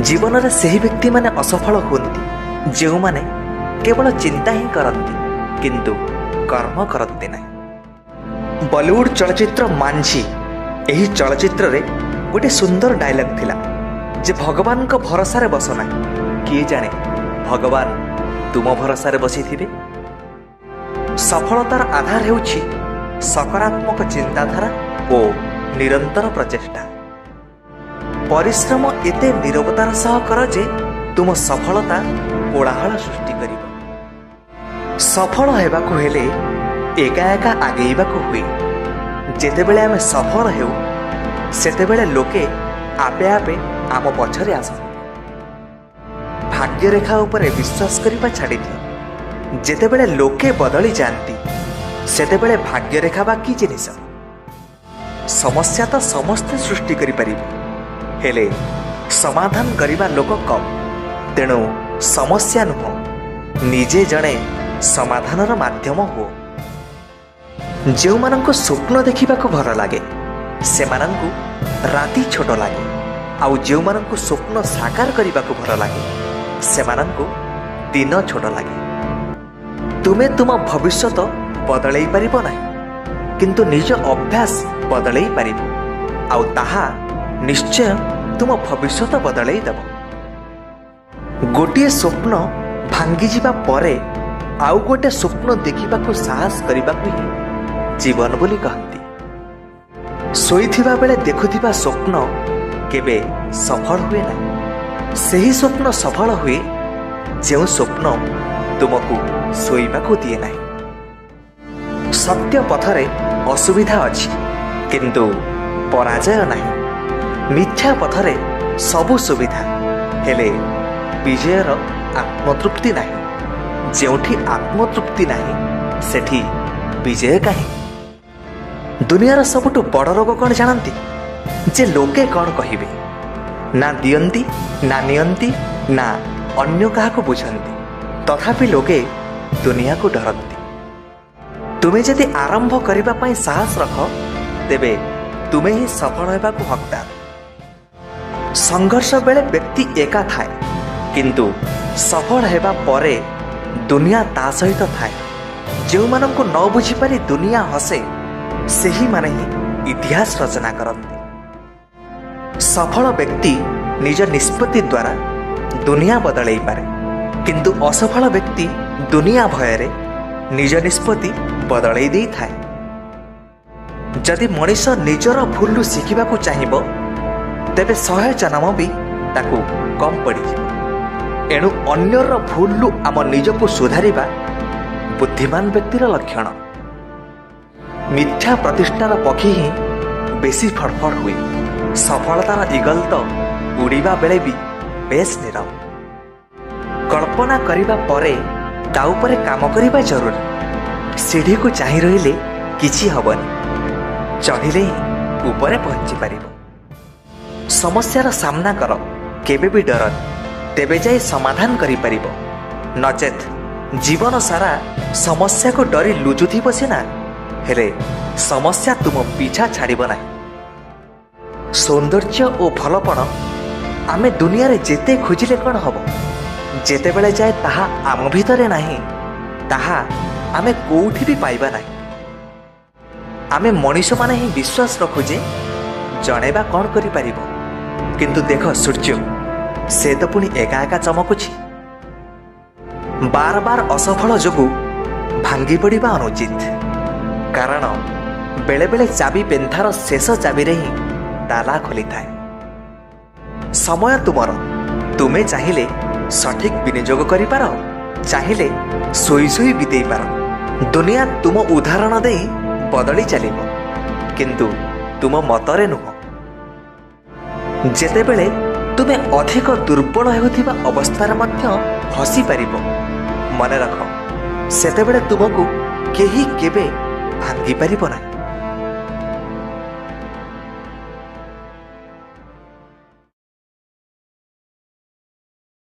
ଜୀବନରେ ସେହି ବ୍ୟକ୍ତିମାନେ ଅସଫଳ ହୁଅନ୍ତି ଯେଉଁମାନେ କେବଳ ଚିନ୍ତା ହିଁ କରନ୍ତି କିନ୍ତୁ କର୍ମ କରନ୍ତି ନାହିଁ। ବଲିଉଡ୍ ଚଳଚ୍ଚିତ୍ର ମାଞ୍ଝି, ଏହି ଚଳଚ୍ଚିତ୍ରରେ ଗୋଟିଏ ସୁନ୍ଦର ଡାଇଲଗ୍ ଥିଲା ଯେ ଭଗବାନଙ୍କ ଭରସାରେ ବସ ନାହିଁ, କିଏ ଜାଣେ ଭଗବାନ ତୁମ ଭରସାରେ ବସିଥିବେ। ସଫଳତାର ଆଧାର ହେଉଛି ସକାରାତ୍ମକ ଚିନ୍ତାଧାରା ଓ ନିରନ୍ତର ପ୍ରଚେଷ୍ଟା। ପରିଶ୍ରମ ଏତେ ନିରବତାର ସହ କର ଯେ ତୁମ ସଫଳତା କୋଳାହଳ ସୃଷ୍ଟି କରିବ। ସଫଳ ହେବାକୁ ହେଲେ ଏକା ଏକା ଆଗେଇବାକୁ ହୁଏ। ଯେତେବେଳେ ଆମେ ସଫଳ ହେଉ ସେତେବେଳେ ଲୋକେ ଆପେ ଆପେ ଆମ ପଛରେ ଆସନ୍ତି। ଭାଗ୍ୟରେଖା ଉପରେ ବିଶ୍ୱାସ କରିବା ଛାଡ଼ିଦିଅ। ଯେତେବେଳେ ଲୋକେ ବଦଳି ଯାଆନ୍ତି ସେତେବେଳେ ଭାଗ୍ୟରେଖା ବା କି ଜିନିଷ? ସମସ୍ୟା ତ ସମସ୍ତେ ସୃଷ୍ଟି କରିପାରିବେ, ହେଲେ ସମାଧାନ କରିବା ଲୋକ କମ୍। ତେଣୁ ସମସ୍ୟା ନୁହଁ, ନିଜେ ଜଣେ ସମାଧାନର ମାଧ୍ୟମ ହୁଅ। ଯେଉଁମାନଙ୍କୁ ସ୍ୱପ୍ନ ଦେଖିବାକୁ ଭଲ ଲାଗେ ସେମାନଙ୍କୁ ରାତି ଛୋଟ ଲାଗେ, ଆଉ ଯେଉଁମାନଙ୍କୁ ସ୍ୱପ୍ନ ସାକାର କରିବାକୁ ଭଲ ଲାଗେ ସେମାନଙ୍କୁ ଦିନ ଛୋଟ ଲାଗେ। ତୁମେ ତୁମ ଭବିଷ୍ୟତ ବଦଳେଇ ପାରିବ ନାହିଁ, କିନ୍ତୁ ନିଜ ଅଭ୍ୟାସ ବଦଳେଇ ପାରିବ, ଆଉ ତାହା ନିଶ୍ଚୟ ତୁମ ଭବିଷ୍ୟତ ବଦଳେଇ ଦେବ। ଗୋଟିଏ ସ୍ୱପ୍ନ ଭାଙ୍ଗିଯିବା ପରେ ଆଉ ଗୋଟେ ସ୍ୱପ୍ନ ଦେଖିବାକୁ ସାହସ କରିବାକୁ ହିଁ ଜୀବନ ବୋଲି କହନ୍ତି। ଶୋଇଥିବା ବେଳେ ଦେଖୁଥିବା ସ୍ୱପ୍ନ କେବେ ସଫଳ ହୁଏ ନାହିଁ। ସେହି ସ୍ୱପ୍ନ ସଫଳ ହୁଏ ଯେଉଁ ସ୍ୱପ୍ନ ତୁମକୁ ଶୋଇବାକୁ ଦିଏ ନାହିଁ। ସତ୍ୟ ପଥରେ ଅସୁବିଧା ଅଛି କିନ୍ତୁ ପରାଜୟ ନାହିଁ। ମିଥ୍ୟା ପଥରେ ସବୁ ସୁବିଧା, ହେଲେ ବିଜୟର ଆତ୍ମତୃପ୍ତି ନାହିଁ। ଯେଉଁଠି ଆତ୍ମତୃପ୍ତି ନାହିଁ ସେଠି ବିଜୟ କାହିଁ? ଦୁନିଆର ସବୁଠୁ ବଡ଼ ରୋଗ କ'ଣ ଜାଣନ୍ତି? ଯେ ଲୋକେ କ'ଣ କହିବେ। ନା ଦିଅନ୍ତି, ନା ନିଅନ୍ତି, ନା ଅନ୍ୟ କାହାକୁ ବୁଝନ୍ତି, ତଥାପି ଲୋକେ ଦୁନିଆକୁ ଡରନ୍ତି। ତୁମେ ଯଦି ଆରମ୍ଭ କରିବା ପାଇଁ ସାହସ ରଖ ତେବେ ତୁମେ ହିଁ ସଫଳ ହେବାକୁ ହକଦାର। ସଂଘର୍ଷ ବେଳେ ବ୍ୟକ୍ତି ଏକା ଥାଏ, କିନ୍ତୁ ସଫଳ ହେବା ପରେ ଦୁନିଆ ତା ସହିତ ଥାଏ। ଯେଉଁମାନଙ୍କୁ ନ ବୁଝିପାରି ଦୁନିଆ ହସେ ସେହିମାନେ ହିଁ ଇତିହାସ ରଚନା କରନ୍ତି। ସଫଳ ବ୍ୟକ୍ତି ନିଜ ନିଷ୍ପତ୍ତି ଦ୍ୱାରା ଦୁନିଆ ବଦଳେଇ ପାରେ, କିନ୍ତୁ ଅସଫଳ ବ୍ୟକ୍ତି ଦୁନିଆ ଭୟରେ ନିଜ ନିଷ୍ପତ୍ତି ବଦଳେଇ ଦେଇଥାଏ। ଯଦି ମଣିଷ ନିଜର ଭୁଲରୁ ଶିଖିବାକୁ ଚାହିଁବ ତେବେ 100 ଜନ୍ମ ବି ତାକୁ କମ୍ ପଡ଼ିଯିବ। ଏଣୁ ଅନ୍ୟର ଭୁଲରୁ ଆମ ନିଜକୁ ସୁଧାରିବା ବୁଦ୍ଧିମାନ ବ୍ୟକ୍ତିର ଲକ୍ଷଣ। ମିଥ୍ୟା ପ୍ରତିଷ୍ଠାର ପକ୍ଷୀ ହିଁ ବେଶୀ ଫଡ଼ଫଡ଼ ହୁଏ। ସଫଳତାର ଇଗଲ ତ ଉଡ଼ିବା ବେଳେ ବି ବେଶ ନୀରବ। କଳ୍ପନା କରିବା ପରେ ତା ଉପରେ କାମ କରିବା ଜରୁରୀ। ସିଢ଼ିକୁ ଚାହିଁ ରହିଲେ କିଛି ହେବନି, ଚଢ଼ିଲେ ହିଁ ଉପରେ ପହଞ୍ଚି ପାରିବ। ସମସ୍ୟାର ସାମ୍ନା କର, କେବେ ବି ଡରନି, ତେବେ ଯାଇ ସମାଧାନ କରିପାରିବ। ନଚେତ୍ ଜୀବନ ସାରା ସମସ୍ୟାକୁ ଡରି ଲୁଚୁଥିବ ସିନା, ହେଲେ ସମସ୍ୟା ତୁମ ପିଛା ଛାଡ଼ିବ ନାହିଁ। ସୌନ୍ଦର୍ଯ୍ୟ ଓ ଭଲପଣ ଆମେ ଦୁନିଆରେ ଯେତେ ଖୋଜିଲେ କ'ଣ ହେବ, ଯେତେବେଳେ ଯାଏ ତାହା ଆମ ଭିତରେ ନାହିଁ ତାହା ଆମେ କୋଉଠି ବି ପାଇବା ନାହିଁ। ଆମେ ମଣିଷମାନେ ହିଁ ବିଶ୍ୱାସ ରଖୁ ଯେ ଜଣେ ବା କ'ଣ କରିପାରିବ, କିନ୍ତୁ ଦେଖ ସୂର୍ଯ୍ୟ, ସେ ତ ପୁଣି ଏକା ଏକା ଚମକୁଛି। ବାର ବାର ଅସଫଳ ଯୋଗୁଁ ଭାଙ୍ଗି ପଡ଼ିବା ଅନୁଚିତ, କାରଣ ବେଳେବେଳେ ଚାବି ପେନ୍ଥାର ଶେଷ ଚାବିରେ ହିଁ ତାଲା ଖୋଲିଥାଏ। ସମୟ ତୁମର, ତୁମେ ଚାହିଁଲେ ସଠିକ୍ ବିନିଯୋଗ କରିପାର, ଚାହିଁଲେ ଶୋଇ ଶୋଇ ବିତେଇ ପାର। ଦୁନିଆ ତୁମ ଉଦାହରଣ ଦେଇ ବଦଳି ଚାଲିବ, କିନ୍ତୁ ତୁମ ମତରେ ନୁହଁ। ଯେତେବେଳେ ତୁମେ ଅଧିକ ଦୁର୍ବଳ ହେଉଥିବା ଅବସ୍ଥାରେ ମଧ୍ୟ ହସିପାରିବ, ମନେ ରଖ ସେତେବେଳେ ତୁମକୁ କେହି କେବେ ଭାଙ୍ଗିପାରିବ ନାହିଁ।